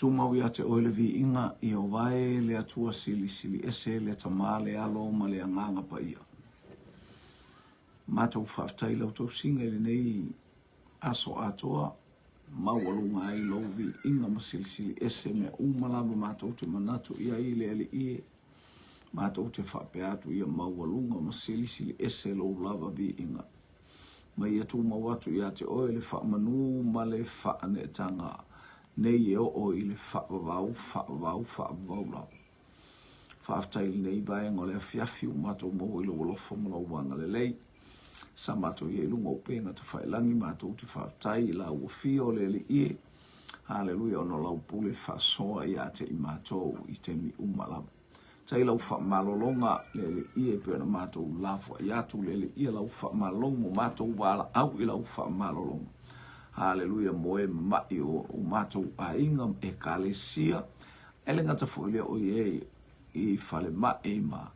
Tumau ia te oe le viiga, Ieova e, le Atua Silisili Ese, le Tama, le Alo ma le Agaga Paia. Matou faafetai i lau tausiga i lenei aso atoa, maualuga ai lou viiga ma silisili ese mea uma lava matou te manatu i ai le Alii e. Matou te faapea atu ia maualuga ma silisili ese lou lava viiga. Ma ia tumau atu ia te oe le faamanu ma le faaneetaga nei e oo i le faavavau, faavavau, faavavau lava. Faafetai i lenei vaega o le afiafi ua matou maua i lou alofa ma lou agalelei. Sa matou i ai i luga o upega tafailagi matou te faafetai i la ua fia o le Alii e. Haleluia ona o lau pule faasoa ia te i matou i taimi uma lava. Tai lau faamalologa le Alii e pei ona matou lafoai atu le Alii lau faamalologa mo matou valaau i lau faamalologa. Haleluia mo e mama'i o matou aiga ekalesia E le gata foi lea o i ai i falemai ma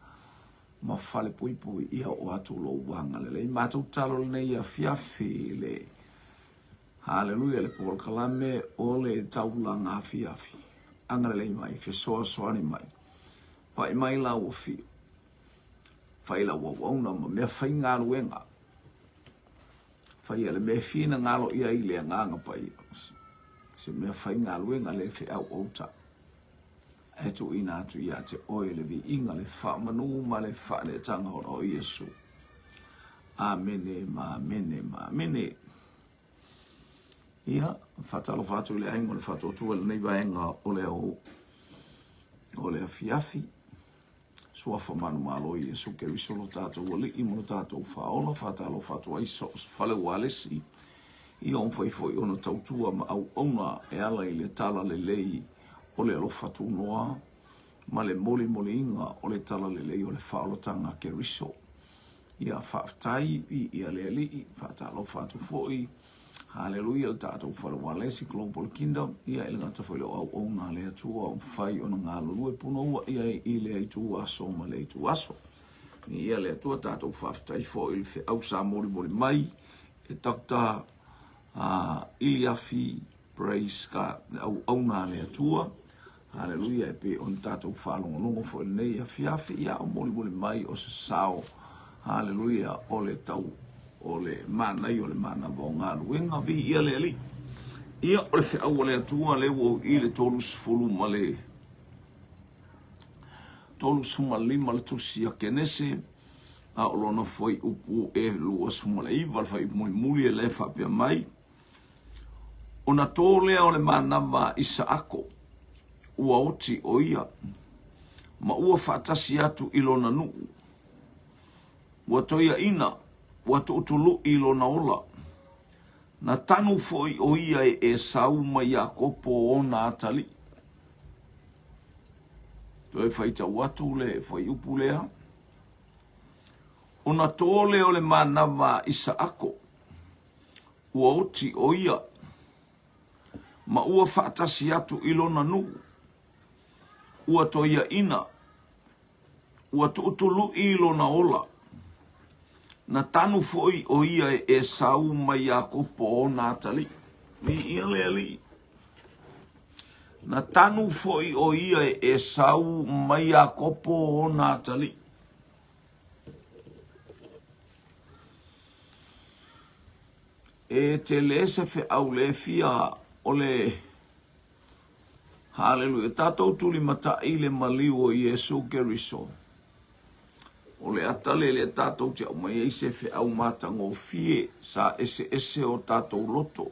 ma falepuipui ia oo atu lou agalelei. Matou tatalo lenei afiafi i le Haleluia le polokalame o le taulaga afiafi. Agalelei mai, fesoasoani mai. Pai mai lau afio. Fai lau auauna ma mea faigaluega. Faia le mea e finagalo i ai le Agaga Paia, se mea faigaluega le feauauta, ae tuuina atu ia te oe le viiga, le faamanu ma le faaneetaga ona o Iesu. Amene ma amene ma amene. Ia, faatalofa atu i le aiga o le Faatuatua i lenei vaega o le ao o le afiafi. Suafa manumalo o Iesu Keriso lo tatou Alii ma lo tatou Faaola, faatalofa atu ai so o se fale ualesi, ia mafai foi ona tautua ma auauna e ala i le talalelei o le alofa tunoa ma le molimoliina o le talalelei o le faaolataga a Keriso. Ia faafetai viia le Alii, faatalofa atu foi Haleluia le tatou fale ualesi Global Kingdom, ia e le gata foi le o auauna a le Atua o mafai ona galulue punouai ai i lea itu aso ma lea itu aso. Ia le Atua tatou faafetai foi i le feau sa molimoli mai e Dr. Iliafi Praise God, le auauna a le Atua. Haleluia, e pei ona tatou faalogologo foi i lenei afiafi, ia o molimoli mai o se sao, haleluia, o le tau, o le manaia o le manava o galuega, viia le Alii. Ia, o le feau a le Atua lea ua i le 30 ma le 35 le tusi a Kenese, a o lona fuaiupu e 29, le fuaiupu mulimuli e le faapea mai, Ona tō lea o le manava a Isaako, ua oti ʻo ia, ma ua faatasi atu i lona nuu. Ua toiaʻina, ua tuʻutuluʻi lona ola. Na tanu foi ʻo ia e Esau ma Iakopo ona atalii. Toe faitau atu le fuaiupu lea. Ona tō lea o le manava a Isaako, Ua oti ʻo ia, ma ua faatasi atu i lona nuu, ua toiaʻina, ua tuʻutuluʻi lona ola. Na tanu foi ʻo ia e Esau ma Iakopo ona atalii. Viia le Alii. Na tanu foi ʻo ia e Esau ma Iakopo ona atalii. E tele se feau le fia o le Haleluia. Tatou tulimatai i le maliu o Iesu Keriso. O le ata lea lea tatou te aumai ai se feau matagofie sa eseese o tatou loto.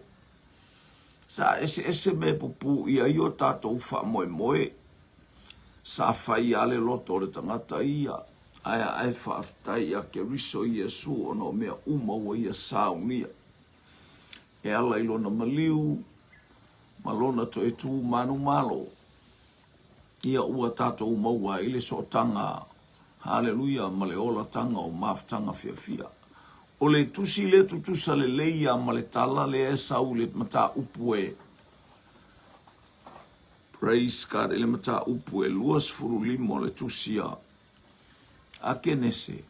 Sa eseese mea e pupū ʻia ai o tatou faamoemoe. Sa fai lava le loto o le tagata ia, ae ae faafetai ia Keriso Iesu ona o mea uma ua ia saunia e ala i lona maliu ma lona toe tu manumalo. Ia ua tatou maua ai le sootaga, haleluia, ma le olataga o mafutaga fiafia. O le tusi lea tutusa lelei ia ma le tala lea e sau i le mataupu e Praise God i le mataupu e 25 o le tusi a Kenese.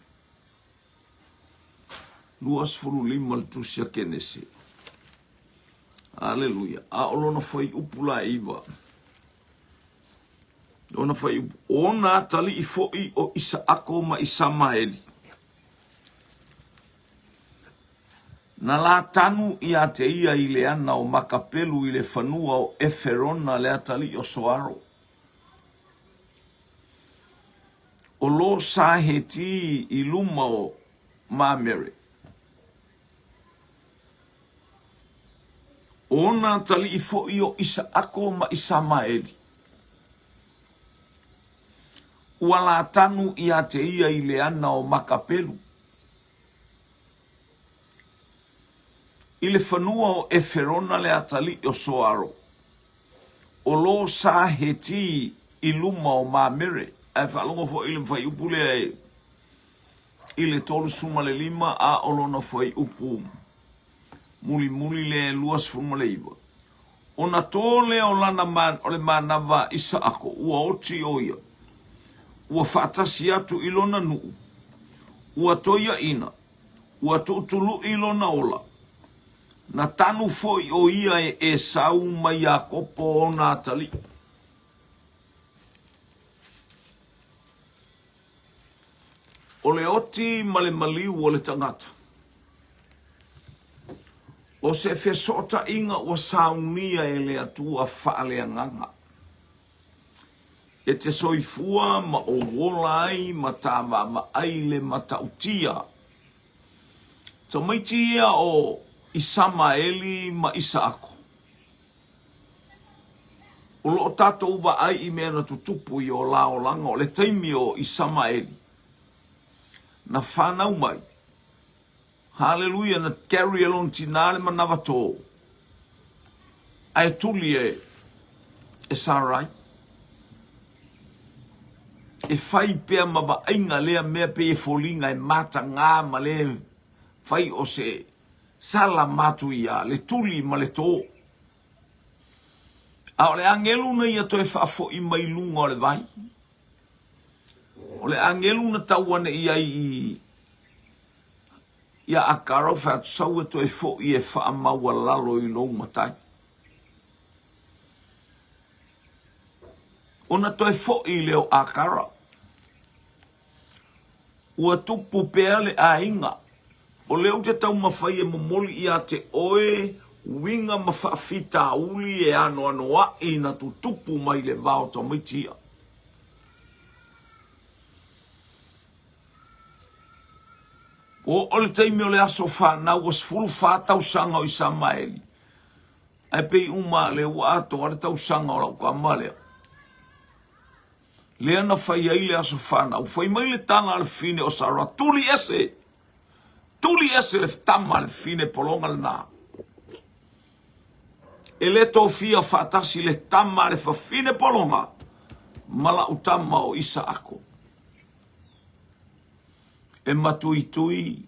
25 le tusi a Kenese. Aleluia. A o lona fuaiupu la e iva. Lona fuaiupu, O ona atalii foi o Isaako ma Isamaeli, na latanu ia te ia i le ana o Makapelu i le fanua o Eferona le atalii o Soaro. O lo sa Heti i luma o Mamere. O ona atalii foi o Isaako ma Isamaeli, ua latanu ia te ia i le ana o Makapelu, i le fanua o Eferona le atalii o Soaro, o lo sa Heti i luma o Mamere. Ae faalogo foi i le fuaiupu lea e i le 35 a o lona fuaiupu mulimuli lea e 29. Ona tō lea o lana man, o le manava a Isaako, ua oti ʻo ia, ua faatasi atu i lona nuʻu, ua toiaʻina, ua tuʻutuluʻi lona ola. Na tanu foi ʻo ia e Esau ma Iakopo ona atalii. O le oti ma le maliu o le tagata. O se fesootaiga ua saunia e le Atua faaleagaga, e te soifua ma ou ola ai ma tāvaavaai le matautia. Tamaiti ia o Isamaeli ma Isaako. O lo o tatou vaai i mea na tutupu i o la olaga o le taimi o Isamaeli na fanau mai. Haleluia, na carry e lona tinā le manawa tō, ae tuli e, e Sarai. E fai pea ma vaaiga lea mea pei e foliga e matagā ma le fai o se sala matuia, le tuli ma le tō. A o le agelu na ia toe faafoi mai luga o le vai. O le agelu na tau ane i ai i ia Akara o fai atu sau e toe foi e faamaualalo i lou matai. Ona toe foi lea o Akara. Ua tupu pea le aiga. O lea ou te taumafai e momoli ia te oe uiga ma faafitauli e anoanoai na tutupu mai le va o tamaiti ia. Ua oo le taimi o le aso fanau ua 14 tausaga o Isamaeli, ae pei uma lea ua atoa le tausaga o lau tama lea. Lea na fai ai le aso fanau. Fai mai le tala a le fine o Sara, Tuli ese! Tuli ese le tama a le fine pologa lena. E le tofia faatasi le tama a le fafine pologa ma la'u tama o Isaako. E matuitui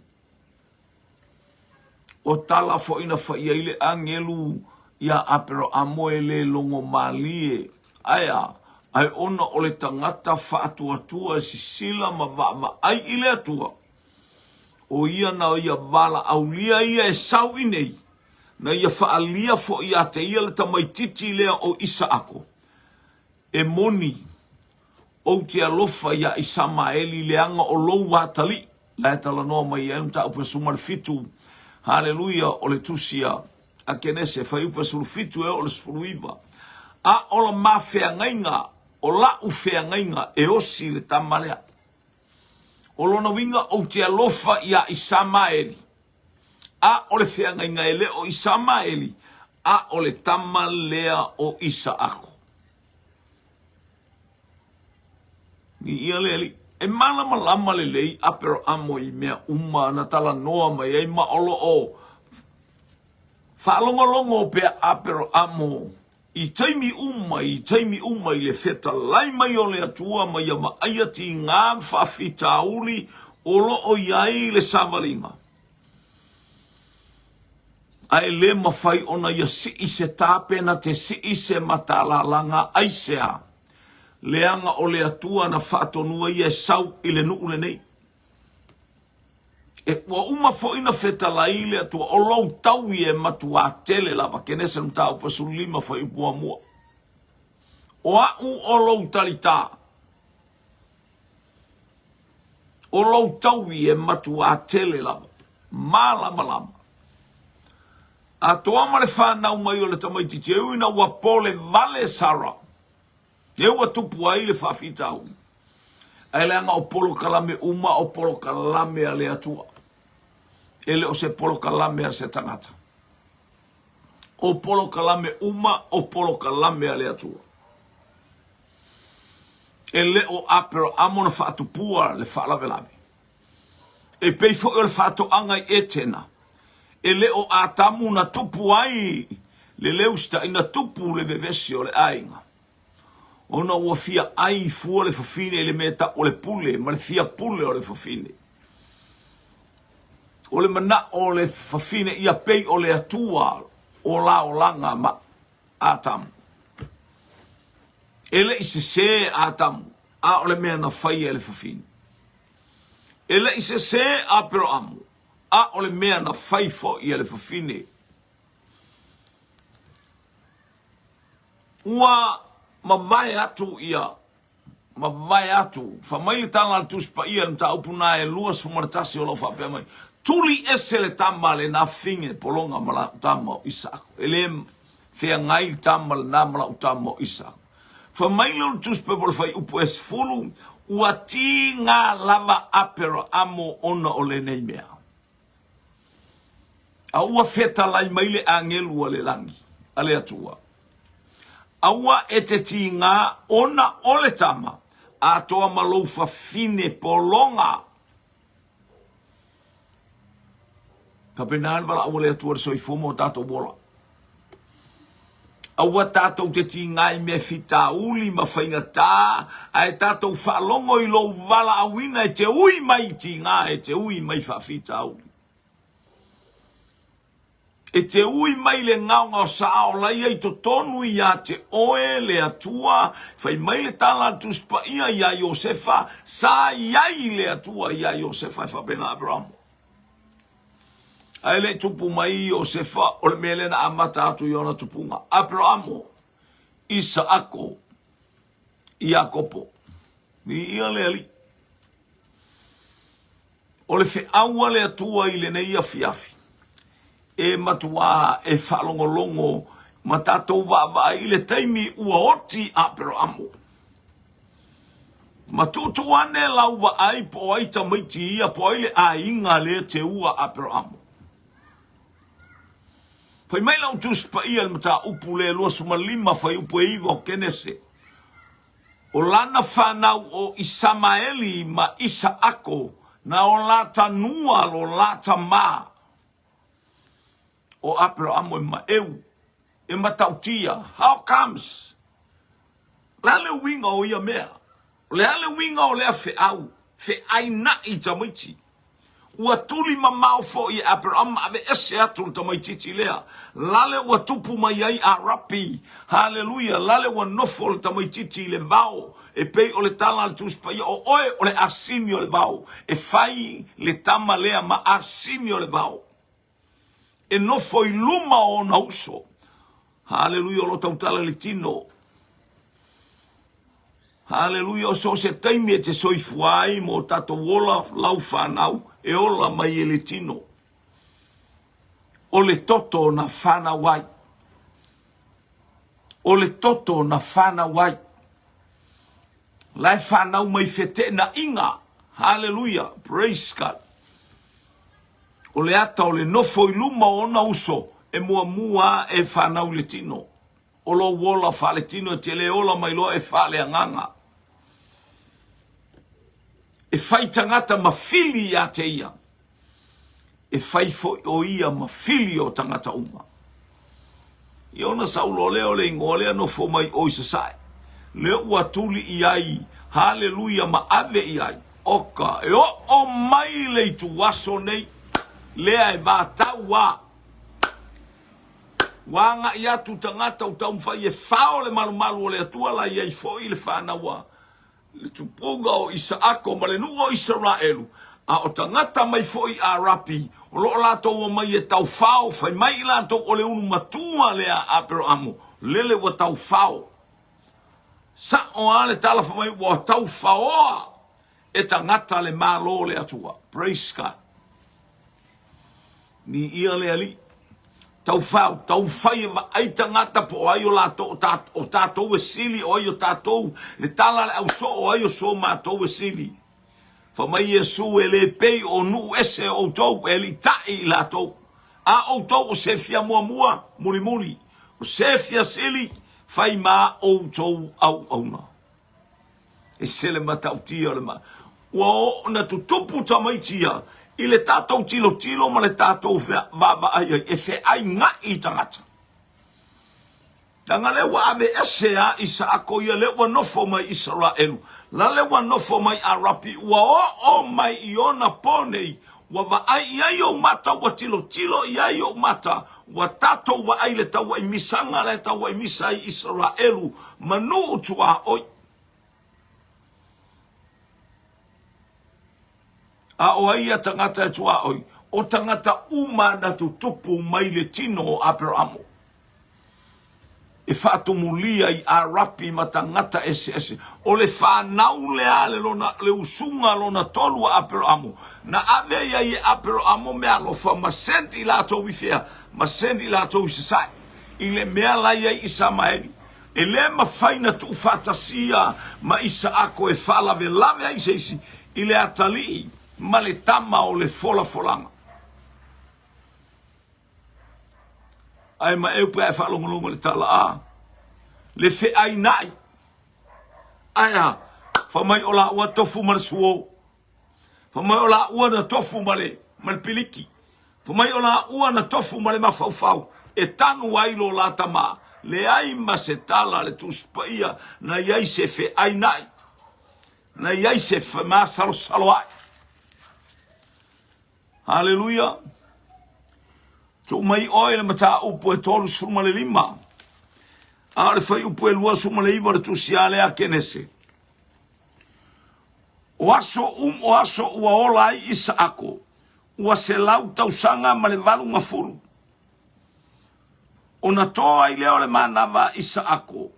O tala foi na fai ai le agelu iā Aperoamo e le logo mālie, ae a? Ae ona o le tagata faatuatua e sisila ma vaavaai i le Atua, o ia na ia valaaulia ia e sau i nei, na ia faaalia foi iā te ia le tamaititi lea o Isaako, e moni, Ou te alofa iā Isamaeli leaga o lou atalii. La e talanoa mai ai le mataupu e 17, haleluia, o le tusi a a Kenese, fuaiupu e 17 e oo i le 19. A o la ma feagaiga, o la'u feagaiga e osi le tama lea. O lona uiga ou te alofa iā Isamaeli, a o le feagaiga e le o Isamaeli, a o le tama lea o Isaako. Viia le Alii. E malamalama lelei Aperahamo i mea uma na talanoa mai ai ma o lo o faalogologo pea Aperahamo i taimi uma, i taimi uma i le fetalai mai o le Atua ma ia vaaia tigā ma faafitauli o lo o i ai le savaliga. Ae le mafai ona ia sii se tā pe na te sii se matalalaga aisea, leaga o le Atua na faatonua ia e sau i le nuu lenei. E ua uma foi na fetalai le Atua, o lou taui e matuā tele lava, Kenese mataupu 15 fuaiupu muamua. O a'u o lou talitā. O lou taui e matuā tele lava, mālamalama. Atoa ma le whanau mai o le tamaitiiti e ui ina ua pole vale Sara, e ua tupu ai le faafitauli. Ae leaga o polokalame uma o polokalame a le Atua. E le o se polokalame a se tagata. O polokalame uma o polokalame a le Atua. E le o Aperaamo na faatupua le faalavelave. E pei foi o le faatoaga i Etena, e le o Atamu na tupu ai le leusta ina tupu le vevesi o le aiga. Ona ua fia ai fua le fafine i le mea tau o le pule ma le fia pule o le fafine. O le manao o le fafine ia pei o le Atua o la olaga ma Atamu. E le i sesē Atamu, a o le mea na faia e le fafine. E le i sesē Aperoamu, a o le mea na fai foi e le fafine. Ua mavae atu ia, mavae atu, fai mai le tala a le Tusi Paia i le mataupu na e 21 o lo o faapea mai, Tuli ese le tama lena fine pologa ma lau tama o Isaako. E le feagai le tama lena ma lau tama o Isaako. Fai mai lea o le Tusi Pepa o le Fuaiupu e 10, Ua tiga lava Aperaamo ona o lenei mea. A ua fetalai mai le agelu a le lagi, a le Atua, Aua e te tigā ona o le tama, atoa ma lou fafine pologa. Faapena le valaau a le Atua i le soifua ma o tatou ola. Aua tatou te tigā i mea fitauli ma faigatā, ae tatou faalogo i lou valaauina e te ui mai i tigā, e te ui mai i faafitauli. E te ui mai le gaogaosa-a-olaia i totonu iā te oe, le Atua, fai mai le tala a le Tusi Paia iā Iosefa, sa i ai le Atua iā Iosefa e faapena Aperamo. Ae le i tupu mai Iosefa, o le mea lea na amata atu i ona tupuga, Aperamo, Isaako, Iakopo. Viia le Alii. O le feau a le Atua i lenei afiafi, e matuā e faalogologo ma tatou vaavaai i le taimi ua oti Aperamo. Ma tuutuu ane lau vaai po o ai tamaiti ia, po o ai le aiga lea teua Aperamo. Fai mai lau Tusi Paia i le mataupu lea 25 fuaiupu e 9 o Kenese. O lana fanau o Isamaeli ma Isaako, na o lata nua lo lata ma. O Aperamo e maeu, e matautia, how comes? O le a le uiga o ia mea? O le a le uiga o lea feau, feaina'i tamaiti? Ua tuli mamao foi e Aperama aveese atu le tamaitiiti lea. Lale ua tupu mai ai Arapi. Haleluia! Lale ua nofo le tamaitiiti i le vao, e pei o le tala a le Tusi Paia, O oe o le asini o le vao. E fai le tama lea ma asini o le vao. E nofo i luma o ona uso. Haleluia, o lo tautala i le tino. Haleluia, o so o se taimi e te soifua ai mo tatou ola lau fanau, e ola mai e le tino. O le toto na fanau ai. O le toto na fanau ai. La e fanau mai feteenaiga. Haleluia, praise God. O le ata o le nofo i luma o ona uso e muamua e fanau i le tino. O lou ola faaletino e te le ola mai loa e faaleagaga. E fai tagata ma fili ia te ia. E fai foi o ia ma fili o tagata uma. Ia ona sau loa lea o le igoa lea nofo mai o i sasae. Lea ua tuli i ai, haleluia ma ave i ai. Oka, e oo mai le ituaso nei, lea e vatau a. Ua agai atu tagata ua taumafai e fao le malumalu o le Atua la i ai foi le fanau a le tupuga o Isaako ma le nuu o Isaraelu, a o tagata mai foi Arapi o lo o latou omai e taufao, fai mai i latou o le ulu matua lea a Aperamo, lele ua taufao. Sa'o a le tala fai mai ua taufaoa e tagata le Malo o le Atua. Praise God. Viia le Alii. Taufao, taufai e vaai tagata po o ai o latou, o tatou e sili, o ai o tatou, le tala a le ausoo, o ai o so matou e sili. Fai mai Iesu, e le pei o nuu ese o outou, e alitaʻi i latou. A outou o se fia muamua, mulimuli, o se fia sili, fai ma outou auauna. Ese le matautia o le ma. Ua oo na tutupu tamaiti ia i le tatou tilotilo ma le tatou vaavaai ai e feainai i tagata. Leaga lea ua ave ese a Isaako ia lea ua nofo mai Isaraelu, la lea ua nofo mai Arapi, ua oo mai i ona po nei, ua vaai i ai ou mata, ua tilotilo i ai ou mata, ua tatou vaai i le tauaimisaga la e tauaimisa ai Isaraelu ma nuu tuaoi. A o ai ia tagata e tuaoi? O tagata uma na tutupu mai le tino o Aperamo. E faatumulia i Arapi ma tagata eseese. O le fanau lea le, lona, le usuga lona tolu a Aperamo. Na ave i ai e Aperamo mealofa ma send i latou i fea? Ma send i latou i Sasae. I le mea la i ai Isamaeli. E le mafai na tuufaatasia ma Isaako e faalavelave ai se isi i le atalii ma le tama o le folafolaga. Ae maeu pe a e faalogologo i le tala a le feainai. Ae a? Fai mai o laua tofu ma le suo. Fai mai o laua na tofu ma le, ma le piliki. Fai mai o laua na tofu ma le mafaufau e tanu ai lo la tama. Leai ma se tala a le Tusi Paia na i ai se feainai, na i ai se femasalosaloai. Haleluia! Tuu mai oe le mataupu e 35, a o le fuaiupu e 29 o le tusi a lea a Kenese. O aso um, o aso ua ola ai Isaako, ua 100 tausaga ma le 80. Ona tō ai lea o le manava a Isaako,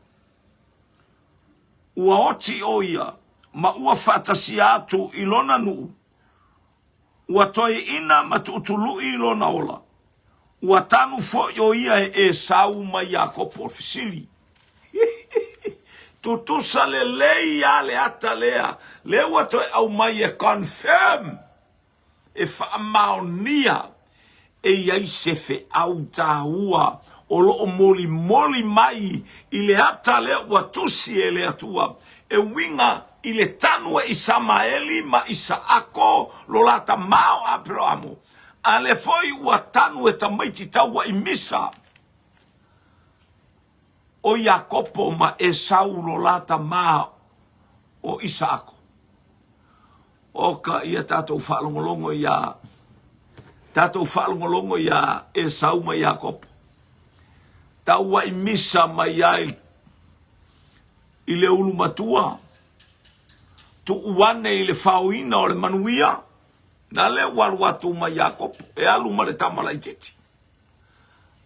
ua oti o ia, ma ua faatasia atu i lona nuu, Ua toeaina ma tuutului lona ola. Ua tanu foi o ia e Esau ma Iakopo. O le fesili, tutusa lelei a le ata lea, lea ua toe aumai e confirm, e faamaonia e i ai se feau taua o lo o molimoli mai i le ata lea ua tusi e le Atua, e uiga i le tanu e Isamaeli ma Isaako lo la tama o Aperamo, a lea foi ua tanu e tamaiti tauaimisa o Iakopo ma Esau lo la tama o Isaako. Oka ia tatou faalogologo iā tatou faalogologo iā Esau ma Iakopo. Tauai misa mai ai i le ulu matua, tuu ane i le faoina o le manuia, na lea ua alu atu ma Iakopo, e alu ma le tama laitiiti.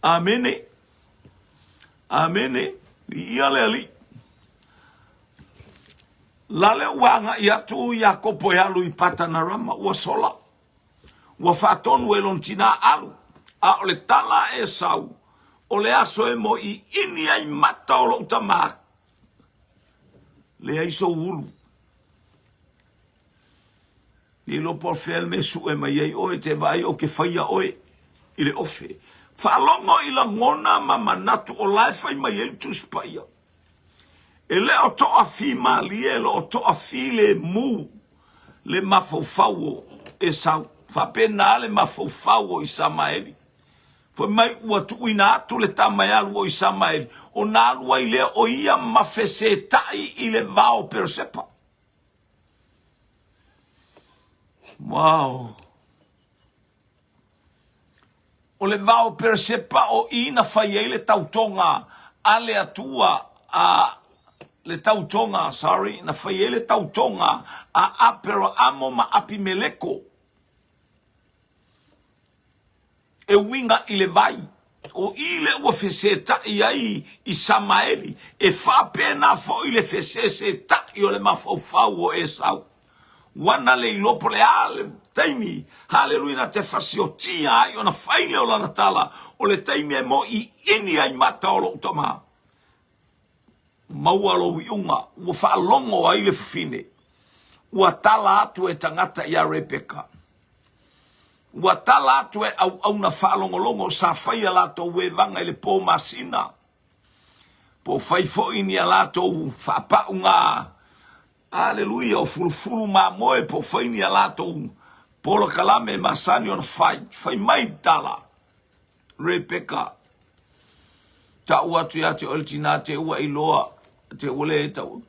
Amene. Amene. Viia le Alii. La lea ua agai atu Iakopo e alu i Patanarama, ua sola. Ua faatonu e lona tinā alu, a o le tala a Esau, o le aso e moiini ai mata o lou tama, leai sou ulu. Le iloa po o fea le mea e sue mai ai oe, te vaai ou te faia oe i le ofe. Faalogo i lagona ma manatu o la e fai mai ai le Tusi Paia. E le o toafimalie, e le o toafilemu le mafaufau o Esau. Faapena le mafaufau o Isamaeli. Fai mai ua tuuina atu le tama e alu o Isamaeli, ona alu ai lea o ia ma fesetai i le vao o Peresepa. Wow. O le vao Peresepa o i na fai ai le tautoga a le Atua a le tautoga, sorry, na fai ai le tautoga a Aperaamo ma Apimeleko e uiga i le vai. O i lea ua fesetaʻi ai Isamaeli, e faapena foi le fesesetaʻi o le mafaufau o Esau. Ua na le iloa po o le a le taimi, haleluia, na te fasiotia ai ona fai lea o lana tala, o le taimi e moiini ai mata o lou tama. Maua lou iuga, ua faalogo ai le fafine, ua tala atu e tagata iā Rebeka. Ua tala atu e auauna faalogologo sa fai a latou evaga i le po masina, po o fai foi ni a latou faapauga, aleluia, o fulufulu mamoe, po o fai ni a latou polokalame masani ona fai. Fai mai le tala, Rebeka, Tau atu ia te oe le tina te ua iloa, te ua le tau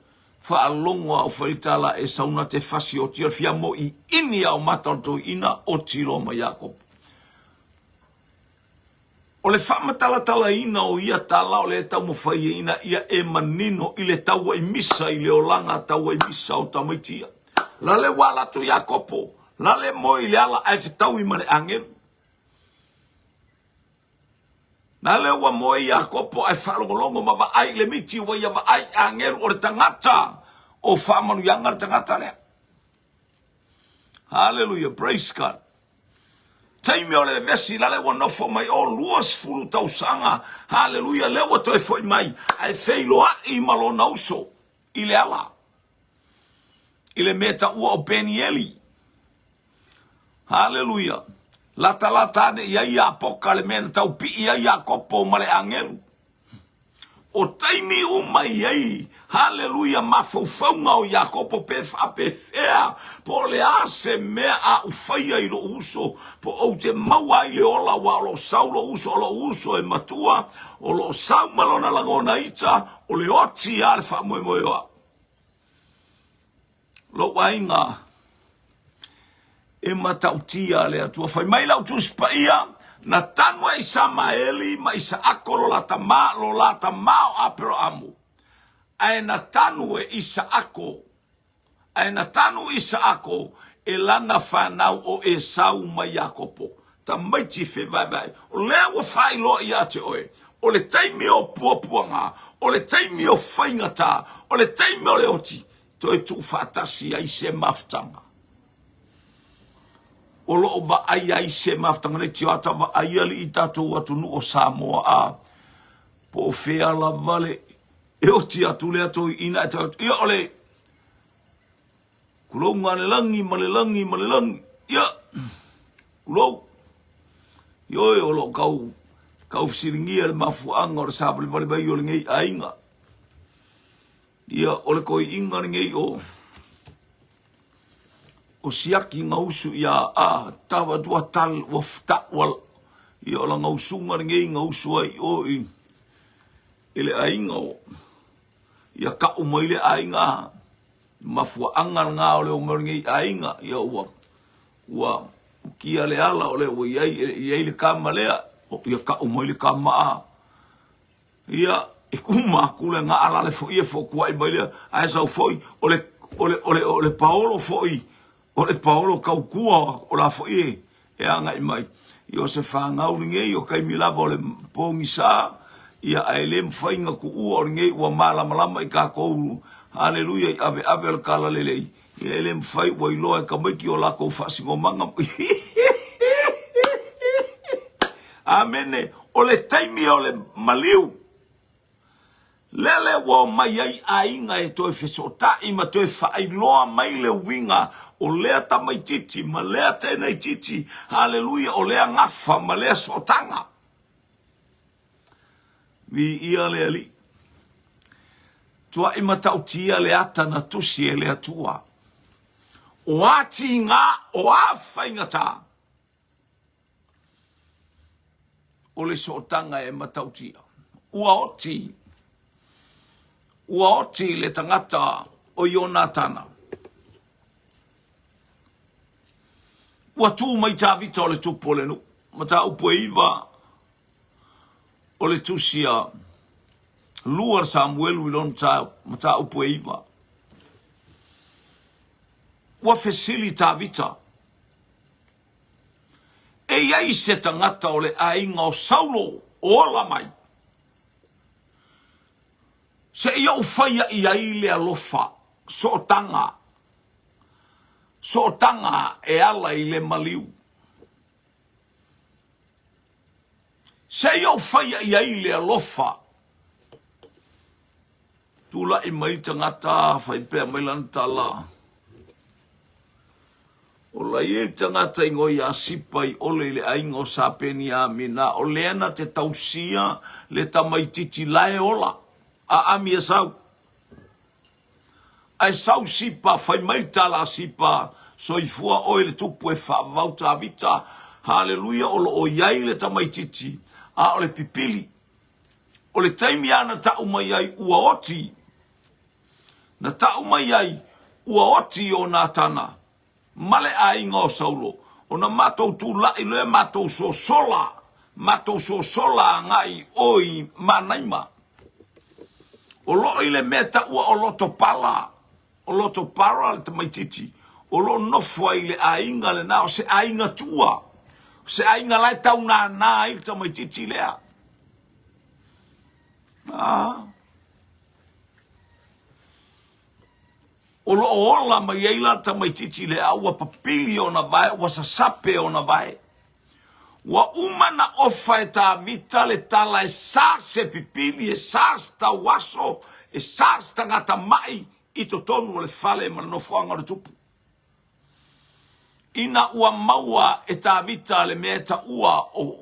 faalogo a o fai tala e sauna te fasi o tia fia mo i ini a o mata o toi ina o tilo ma Iakopo. O le faamatalatalaina o ia tala o le taumafai ina ia e manino i le taua i misa i le olaga taua i misa o tamaiti ia. La le ua ala atu Iakopo, la le moe i le ala ae fetaui ma le agelu. Na lea ua moe Iakopo ae faalogologo ma vaai i le miti ua ia vaai i agelu o le tagata o faamanuiaga le tagata lea. Hallelujah, praise God. Taimi o le vevesi la lea ua nofo mai o 20 tausaga. Hallelujah, lea ua toe foi mai ae feiloai ma lona uso i le ala. I le mea taua o Penieli. Haleluia! Latalata ane i ai Iapoka le mea na taupii ai Iakopo ma le agelu. O taimi uma i ai, haleluia, mafaufauga o Iakopo pe faapefea, po o le a se mea a ou faia i lou uso, po ou te maua ai le ola, aua o lo o sau lou uso, o lou uso e matua, o lo o sau ma lona lagona ita, o le oti lava le faamoemoe o au. Lou aiga e matautia le Atua. Fai mai lau Tusi Paia, na tanu e Isamaeli ma Isaako lo la tama, lo la tama o Aperaamu. Ae na tanu e Isaako, ae na tanu Isaako e lana fanau o Esau ma Iakopo. Tamaiti fevaevae, o lea ua faailoa ia te oe, o le taimi o puapuaga, o le taimi o faigata, o le taimi o le oti, toe tuufaatasi ai se mafutaga. O lo o vaai ai se mafutaga nei tioata vaai alii tatou atunuu o Samoa a po o fea lava le e oti atu lea toeaina e tau atu ia o le tulouna a le lagi ma le lagi ma le lagi ia tulou ioe o lo o tau tau fesiligia le mafuaaga o le savalivali mai o lenei aiga. Ia, o le toeaina lenei o o siaki gausu ia a tava ua tal ua fta ua ia o lana usuga lenei na usu ai i o i i le aiga o ia ka'u mai le aiga mafuaaga lena o le o mai o lenei aiga ia ua ua ukia le ala o lea ua i ai i ai le kama lea ia ka'u mai le kama a Ia, e kuma aku le ga alale foi e fokuaʻi mai lea, ae sau foi, o le, o le, o le, o le paolo foi, o le paolo taukua o la foi e, e agaʻi mai. Ia, o se fanau lenei, o taimi lava o le pogisa, ia, ae le mafai na tuua o lenei ua malamalama i tatou, haleluia, i aveave o le talalelei, ia, e le mafai ua iloa e tamaiti o latou faasinomaga. Amene. O le taimi o le maliu, lele ua omai ai aiga e toe fesootai ma toe faailoa mai le uiga o lea tamaitiiti ma lea teneitiiti, haleluia, o lea gafa ma lea sootaga. Viia le Alii. Tuai matautia le ata na tusi e le Atua. O a tiga, o a faigata, O le sootaga e matautia. Ua oti, ua oti le tagata o Ionatana. Ua tu mai Tavita o le tupu o le nuu. Mataupu e 9 o le tusi a 2 Samuelu i lona mataupu e 9. Ua fesili Tavita, E i ai se tagata o le aiga o Saulo Ola mai. Seia ou faia i ai le alofa, sootaga, sootaga e ala i le maliu. Seia ou faia i ai le alofa. Tulai mai tagata fai pea mai lana tala. Ola ia le tagata i ngoi a Sipa i ole i le aiga o Sa Peniamina, o lea na te tausia le tamaititi la e ola, a ami e sau. Ae sau Sipa, fai mai le tala a Sipa, Soifua oe le tupu e faavavau Tavita, haleluia, o lo o i ai le tamaititi, a o le pipili. O le taimi a na tau mai ai ua oti, Na tau mai ai ua oti o Natana ma le aiga o Saulo, ona matou tulai loa matou sosola, matou sosola agai i o i Manaima. O loo i le mea taua o Lotopala, o Lotopara le tamaititi, o loo nofo ai i le aiga lena, o se aiga tua, o se aiga la e tau nānā ai le tamaititi lea. Ah. O lo o ola mai ai la tamaitiiti lea a ua papili ona vae, ua sasape ona vae. Ua uma na ofa e Tavita le tala e sa se pipili, e sa se tauaso, e sa se tagata mai i totonu o le fale ma le nofoaga o le tupu. Ina ua maua e Tavita le mea e taua o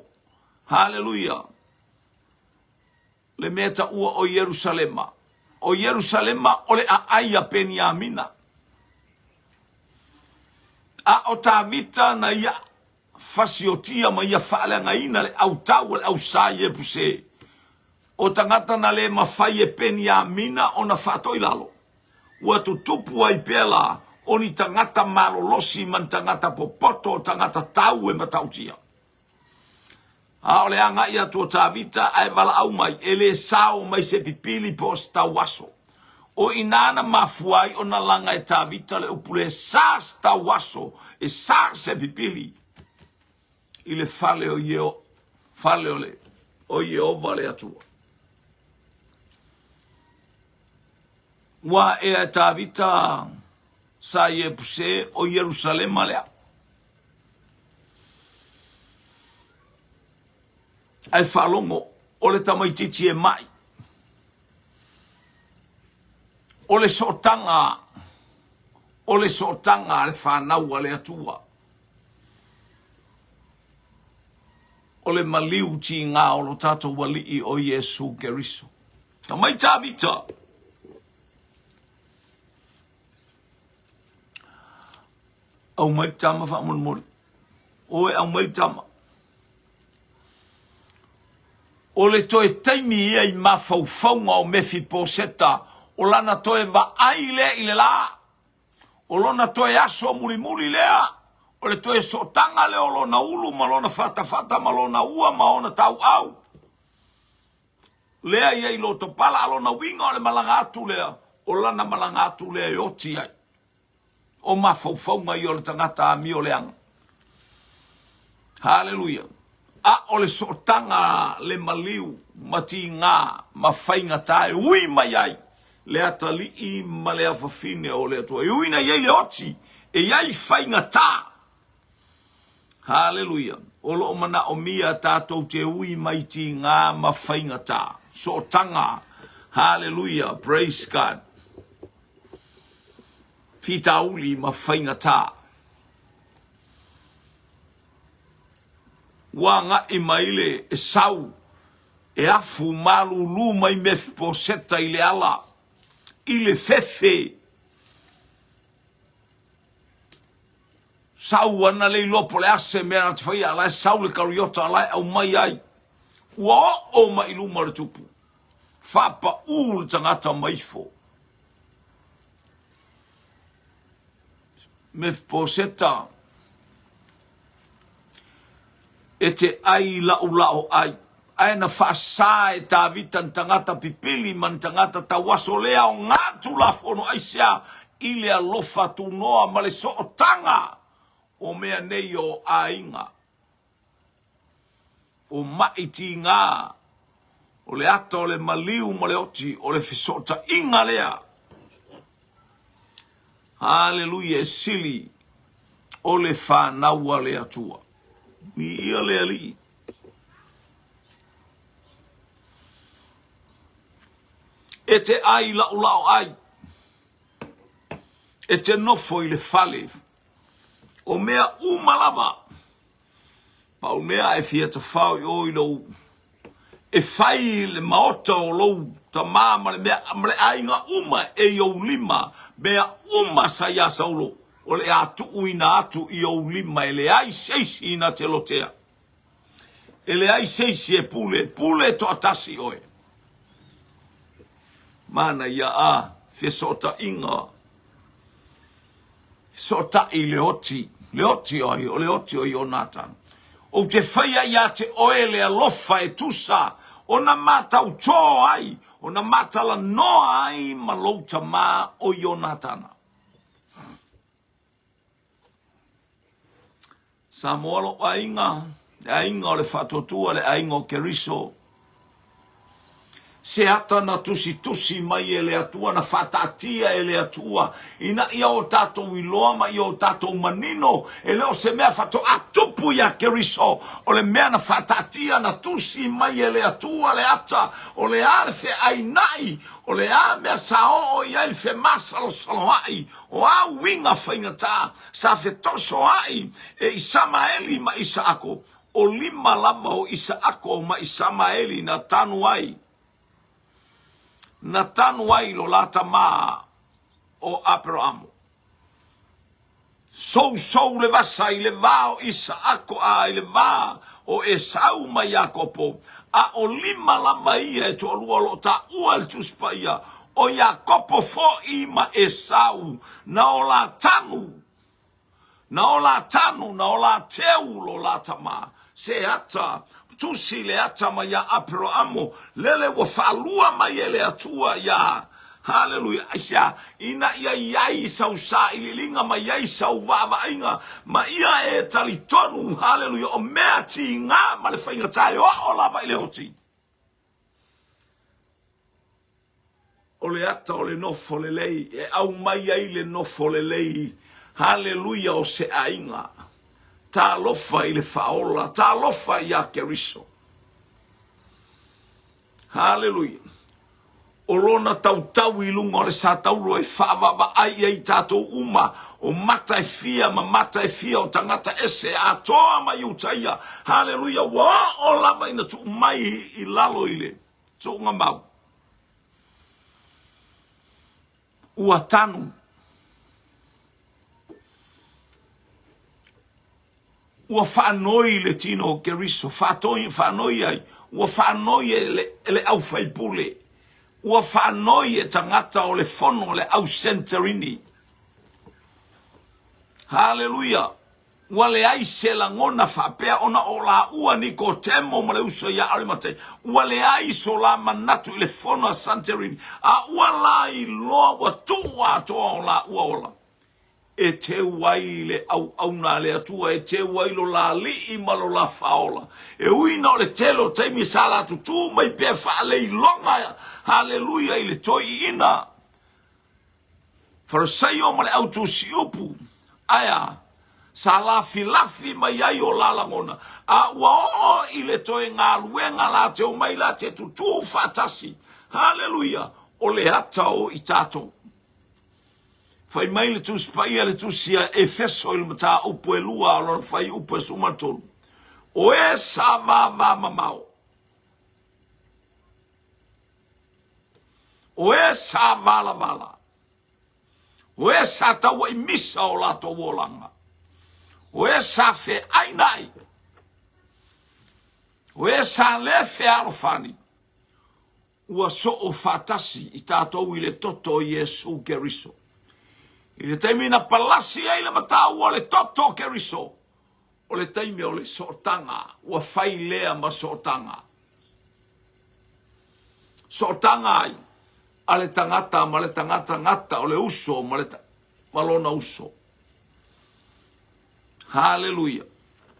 Haleluia, le mea taua o Ierusalema. O Ierusalema o le aai a Peniamina. A o Tavita na ia fasiotia ma ia faaleagaina le autau a le au Sa Iepuse, o tagata na le mafai e Peniamina ona faatoilalo, ua tutupu ai pea la o ni tagata malolosi ma ni tagata popoto, o tagata tau e matautia. A o le agai atu o Tavita ae valaau mai, e le sao mai se pipili po o se tauaso. O i inā na mafua ai ona laga e Tavita le upu le sa se tauaso, e sa se pipili i le fale o Ieo, fale o le o Ieova le Atua. Ua aea e Tavita sa Iepuse o Ierusalema lea. Ae faalogo, o le tamaitiiti e mai. O le sootaga, o le sootaga a le fanau a le Atua. O le maliu tiga o lo tatou Alii o Iesu Keriso. Tamai Tavita. Aumai le tama faamolemole. Oe aumai le tama. O le toe taimi ia i mafaufauga o Mefiposeta, o lana toe vaai lea i le la. O lona toe aso mulimuli lea, o le toe sootaga lea o lona ulu ma lona fatafata ma lona ua ma ona tauau. Lea ia i Lotopala, a lona uiga o le malaga atu lea, o lana malaga atu lea e oti ai. O mafaufauga ia o le tagata amio leaga. Haleluia. A o le sootaga le maliu ma tiga ma faigata e ui mai ai le atalii ma le afafine o le Atua. E ui na i ai le oti, e i ai faigata. Haleluia. O lo o manaomia tatou te ui mai tiga ma faigata. Sootaga. Haleluia. Praise God. Fitauli ma faigata. Ua agai mai le Esau e afu malūlū mai Mefiposeta i le ala, i le fefe. Sau ana le iloa po o le a se mea na te faia, a la e sau le kariota a la e aumai ai. Ua oo mai i luma o le tupu. Faapaū le tagata ma ifo. Mefiposeta, e te ai laʻulaʻo ai. Ae na faasā e Tavita ni tagata pipili ma ni tagata tauaso le aoga Tulafono aisea i le alofa tunoa ma le sootaga o mea nei o aiga. O maʻi tigā, o le ata o le maliu ma le oti, o le fesootaiga lea. Haleluia, e sili o le fanau a le Atua. Viia le Alii. E te ai laʻolaʻo ai, e te nofo i le fale, o mea uma lava, pau mea e fia tafao i o i lou, e fai le maota o lou tamā ma le mea, ma le aiga uma e i ou lima, mea uma sa iā Saulo, o le a tuuina atu i ou lima e leai se isi na te lotea. E leai se isi e pule, pule toatasi oe. Manaia a fesootaiga, fesootai le oti, le oti o ai, o le oti o Ionatana. Ou te faia ia te oe le alofa e tusa ona matautō ai, ona matalanoa ai ma lou tamā o Ionatana. Samoa lou aiga, le aiga o le faatuatua, le aiga o Keriso. Se ata na tusitusi mai e le Atua, na faataatia e le Atua, ina ia o tatou iloa ma ia o tatou manino, e le o se mea faatoa tupu iā Keriso, o le mea na faataatia, na tusi mai e le Atua le ata, o le a le feaina'i, o le a mea sa oo i ai le femasalosaloa'i, O a uiga faigata sa fetosoa'i e Isamaeli ma Isaako, o lima lava o Isaako ma Isamaeli na tanu ai, na tanu ai lo la tamā o Aperamo. Sousou le vasa i le va o Isaako a i le va o Esau ma Iakopo, a o lima lava ia e toalua o lo o taua e le Tusi Paia, o Iakopo foʻi ma Esau, na o la tanu, na o la tanu, na o la teu lo la tamā. Se ata, tusi le ata mai iā Aperamo, lele ua faalua mai e le Atua iā Haleluia! Aisea? Ina ia i ai sau sailiiliga ma i ai sau vaavaaiga, ma ia e talitonu, haleluia, o mea tiga ma le faigata e oo lava i le oti. O le ata o le nofo lelei, e aumai ai le nofo lelei, haleluia, o se aiga. Talofa i le Faaola, talofa iā Keriso. Haleluia! O lona tautau i luga o le satauro e faavaavaai ai tatou uma, o mata e fia ma mata e fia o tagata ese atoa mai Iutaia. Haleluia! Ua oo lava ina tuu mai i lalo i le tuuga mau. Ua tanu. Ua faanoi le tino o Keriso, faatoi, faanoi ai, ua faanoi e le, e le aufaipule, ua faanoi e tagata o le fono o le au Senterini. Haleluia! Ua leai se lagona faapea ona o laua Nikotemo ma le uso ia Arimatea. Ua leai so la manatu i le fono a Santerini, a ua la iloa ua tuu atoa o laua ola. E teu ai le auauna a le Atua, e teu ai lo la alii ma lo la faaola. E ui na o le tele o taimi sa la tutū mai pea faaleiloga, haleluia, i le toeaiina Farisaio ma le au tusiupu, ae a? Sa lafilafi mai ai o la lagona, a ua oo i le toe galuega la te omai la te tutū faatasi. Haleluia! O le ata o i tatou. Fai mai le Tusi Paia le Tusi a Efeso i le mataupu e lua o lona fuaiupu e 13, O e sa vavamamao, o e sa valavala, o e sa tauaimisa o latou olaga, o e sa feainai, o e sa le fealofani, ua soo faatasi i tatou i le toto o Iesu Keriso. I le taimi na palasi ai le mataua o le toto o Keriso, o le taimi o le sootaga, ua fai lea ma sootaga. Sootaga ai a le tagata ma le tagata gata o le uso ma, le, ma lona uso. Haleluia.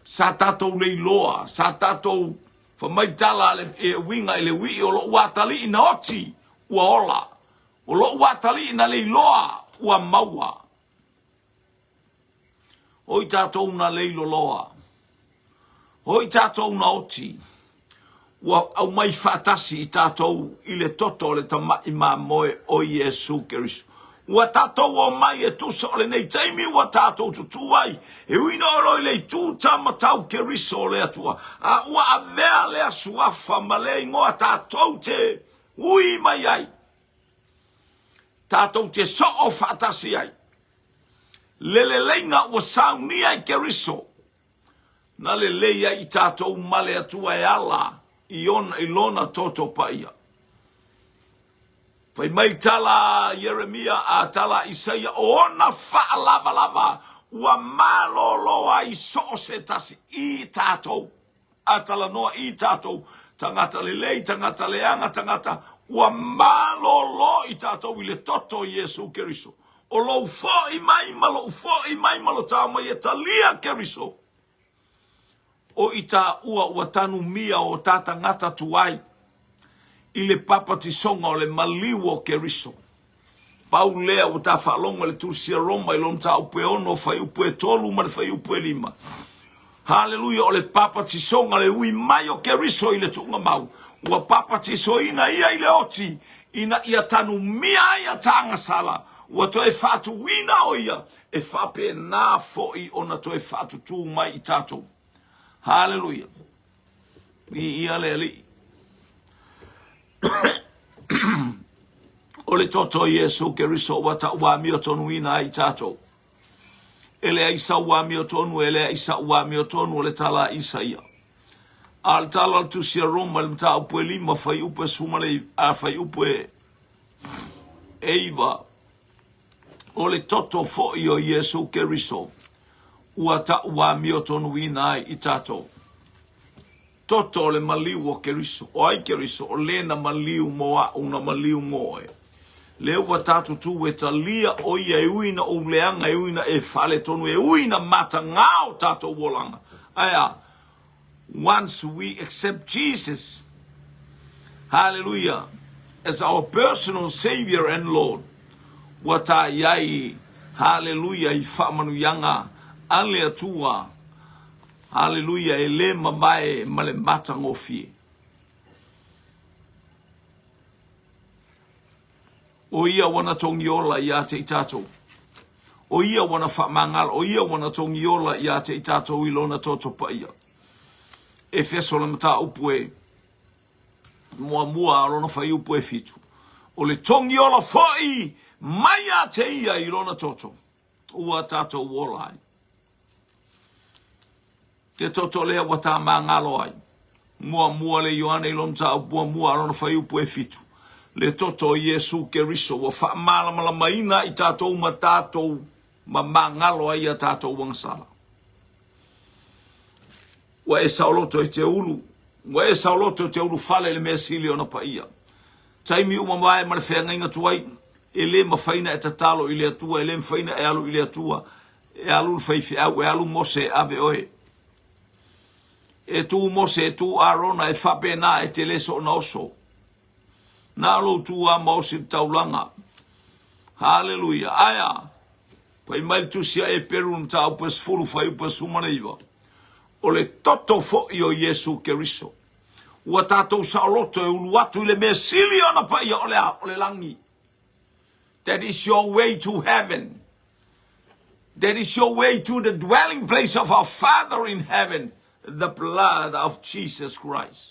Sa tatou leiloa, sa tatou. Fai mai tala a le e uiga i le uii o lo'u atalii na oti ua ola, o lo'u atalii na leiloa ua maua. O i tatou na leiloloa, o i tatou na oti, ua aumai faatasi i tatou i le toto o le Tama'i Mamoe o Iesu Keriso. Ua tatou omai e tusa o lenei taimi ua tatou tutū ai, e ui na olo i le itu tama tau Keriso o le Atua, a ua avea lea suafa ma lea igoa tatou te ui mai ai, tatou te soo faatasi ai. Le leleiga ua saunia e Keriso, na lelei ai i tatou ma le Atua e ala i ona i lona toto paia. Fai mai tala a Ieremia a tala a Isaia o ona faalavalava ua malolo ai so o se tasi i tatou. A talanoa i tatou, tagata lelei, tagata leaga, tagata ua malolo i tatou i le toto o Iesu Keriso. O lou fo'i mai ma lo'u fo'i mai ma lo tao mai e talia Keriso. O i tāua ua tanumia o ta tagata tuai i le papatisoga o le maliu o Keriso. Pau lea ua ta faalogo i le Tusi a Roma i lona mataupu e 6, fuaiupu e 3 ma le fuaiupu e 5. Haleluia, o le papatisoga, le ui mai o Keriso i le tuugamau, ua papatisoina ia i le oti, ina ia tanumia ai a ta agasala, ua toe faatuina o ia, e faapena foi ona toe faatutū mai i tatou. Haleluia. Viia le Alii. O le toto o Iesu Keriso ua ta'u amiotonuina ai i tatou. E leai sau amiotonu, e leai sa'u amiotonu, o le tala a Isaia. A o le tala o le Tusi a Roma i le mataupu e 5, fuaiupu e 19, a fuaiupu e 9, o le toto foi o Iesu Keriso ua ta'u amiotonuina ai i tatou. Toto o le maliu o Keriso. O ai Keriso? O le na maliu mo a'u, na maliu mo oe. Lea ua tatou tu e talia o ia e ui na ou leaga, e ui na e faaletonu, e ui na matagā o tatou olaga. Ae a? Once we accept Jesus, hallelujah, as our personal Savior and Lord, ua ta i ai, hallelujah, i faamanuiaga a le Atua. Haleluia, e le mamae ma le matagofie. O ia ua na togiola ia te i tatou. O ia ua na faamagalo, o ia ua na togiola ia te i tatou i lona toto paia. Efeso le mataupu e muamua a lona fuaiupu e 7. O le togiola foi mai ia te ia i lona toto ua tatou ola ai. Te toto lea ua ta magalo ai. Muamua le Ioane i lona mataupu muamua a lona fuaiupu e 7. Le toto o Iesu Keriso ua faamalamalamaina i tatou ma tatou ma magalo ai a tatou agasala. Ua e saoloto e te ulu, ua e saoloto e te ulufale i le mea sili ona paia. Taimi ua mavae ma le feagaiga tuai, e le mafai ona e tatalo i le Atua, e le mafai ona e alu i le Atua, e alu le faifeau, e alu Mose e ave oe. E tu Mose, e tu Arona, e faapena e te le soona oso. Na o lou tu lava ma osi le taulaga. Haleluia. Ae a? Fai mai le tusi a Eperu i le mataupu e 10, fuaiupu e 19. O le toto foi o Iesu Keriso. Ua tatou saoloto e ulu atu i le mea sili ona paia o le a? O le lagi. That is your way to heaven. That is your way to the dwelling place of our Father in heaven, the blood of Jesus Christ.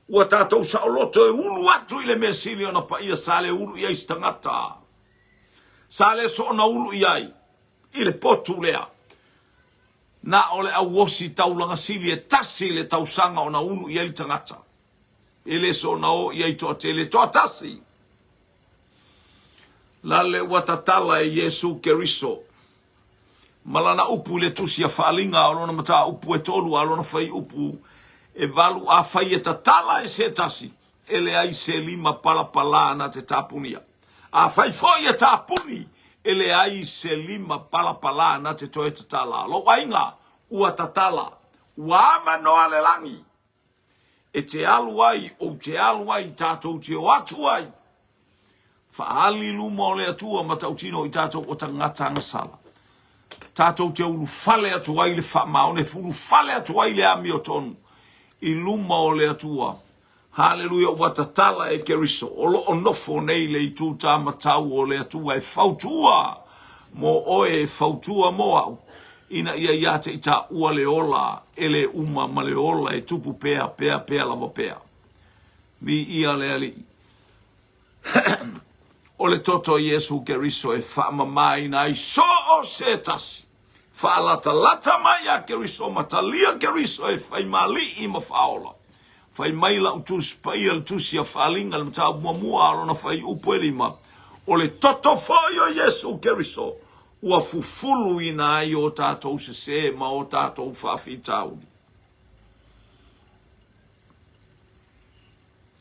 Ua tatou saoloto e ulu atu i le mea sili ona paia sa le ulu i ai se tagata. Sa le soona ulu i ai i le potu lea. Na o le auosi taulaga sili e tasi le tausaga ona ulu i ai le tagata. E le soona o i ai toatele, toatasi. Lale ua tatala e Iesu Keriso ma lana upu i le tusi a Faaliga o lona mataupu e 3 a lona fuaiupu e 8, afai e tatala e se tasi, e leai se lima palapalā na te tapunia. Afai foi e tapuni, e leai se lima palapalā na te toe tatala. Lou aiga, ua tatala, ua avanoa le lagi. E te alu ai, ou te alu ai, tatou te o atu ai. Faaali i luma o le Atua matautino i tatou o tagata agasala. Tatou te ulufale atu ai le faamaoni, e ulufale atu ai le amiotonu i luma o le Atua. Haleluia, ua tatala e Keriso, o lo o nofo nei le itu tamatau o le Atua e fautua mo oe, e fautua mo au, ina ia ia te i taua le ola e le uma ma le ola e tupu pea, pea, pea lava pea. Viia le Alii. O le toto o Iesu Keriso e faamamaina ai so o se tasi. Faalatalata mai ia Keriso ma talia Keriso e fai ma alii ma faaola. Fai mai lau Tusi Paia, le Tusi a Faaliga, le mataupu muamua a lona fuaiupu e lima, o le toto foi o Iesu Keriso ua fufuluina ai o tatou sesē ma o tatou faafitauli.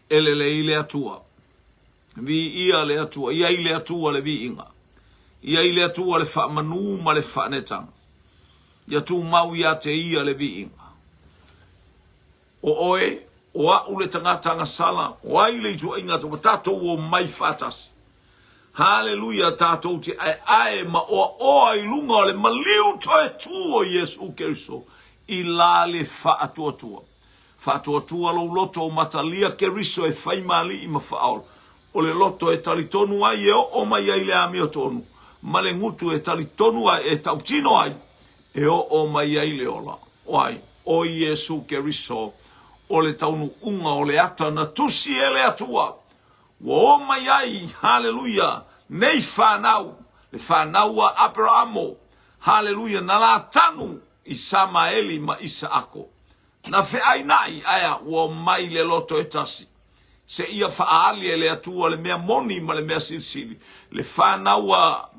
E lelei le Atua. Viia le Atua. I ai le Atua le viiga. I ai le Atua le faamanū ma le faanetaga. Ia tumau ia te Ia le viiga. O oe, o a'u le tagata agasala, o ai le ituaiga ua tatou omai faatasi. Haleluia, tatou te aeae ma oaoa i luga o le maliu toe tū o Iesu Keriso i la le faatuatua. Faatuatua lou loto o matalia Keriso e fai ma alii ma faaola. O le loto e talitonu ai e oo mai ai le amiotonu, ma le gutu e talitonu ai e tautino ai e oo mai ai le ola. O ai? O Iesu Keriso, o le taunuuga o le ata na tusi e le Atua, ua oo mai ai, haleluia, nei fanau, le fanau a Aperamo, haleluia, na latanu i Samaeli ma Isaako. Na feainaʻi, aea, ua omai le loto e tasi. Seia faaali e le Atua le mea moni ma le mea silisili, le fanau a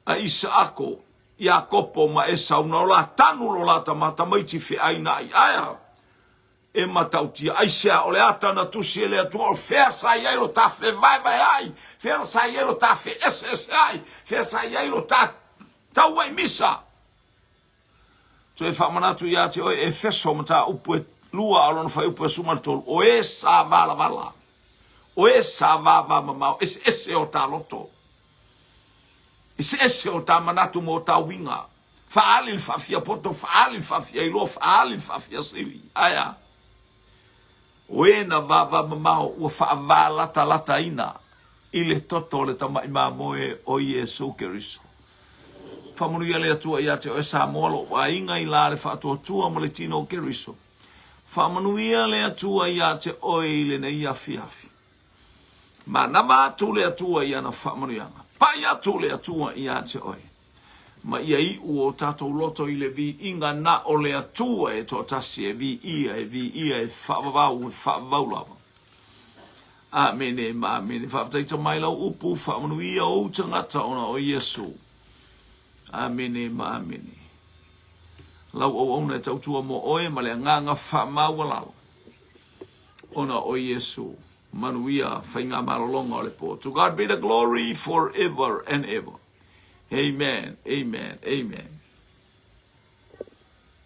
a Isaako, Iakopo ma Esau, na o la tanu lo la tama, tamaiti feainaʻi, aea, e matautia. Aisea, o le ata na tusi e le Atua, o fea sa i ai lo ta fevaevaeaʻi, fea sa i ai lo ta feeseeseaʻi, fea sa i ai lo ta tauaimisa. Toe faamanatu ia te oe, Efeso, mataupu e lua a lona fuaiupu e 13, o e sa valavala, o e sa vavamamao, eseese o ta loto, eseese o ta manatu ma o ta uiga, faaali le faafiapoto, faaali le faafiailoa, faaali le faafiasili. Ae a? O e na vavamamao ua faavalatalataina i le toto o le Tamai Mamoe o Iesu Keriso. Faamanuia le Atua ia te oe Samoa, lou aiga i la le faatuatua ma le tino o Keriso. Faamanuia le Atua ia te oe i lenei afiafi. Manava atu le Atua i ana faamanuiaga. Pai atu le Atua ia te oe. Ma ia iu o tatou loto i le viiga na o le Atua e toatasi e viia, e viia, e faavavau, e faavavau lava. Amene ma amene. Faafetaita mai lau upu, faamanuia ou tagata ona o Iesu. Amene ma amene. Lau auauna e tautua mo oe ma le agaga faamaualalo ona o Iesu. Manuia faigamalologa o le po. To God be the glory forever and ever. Amen, amen, amen.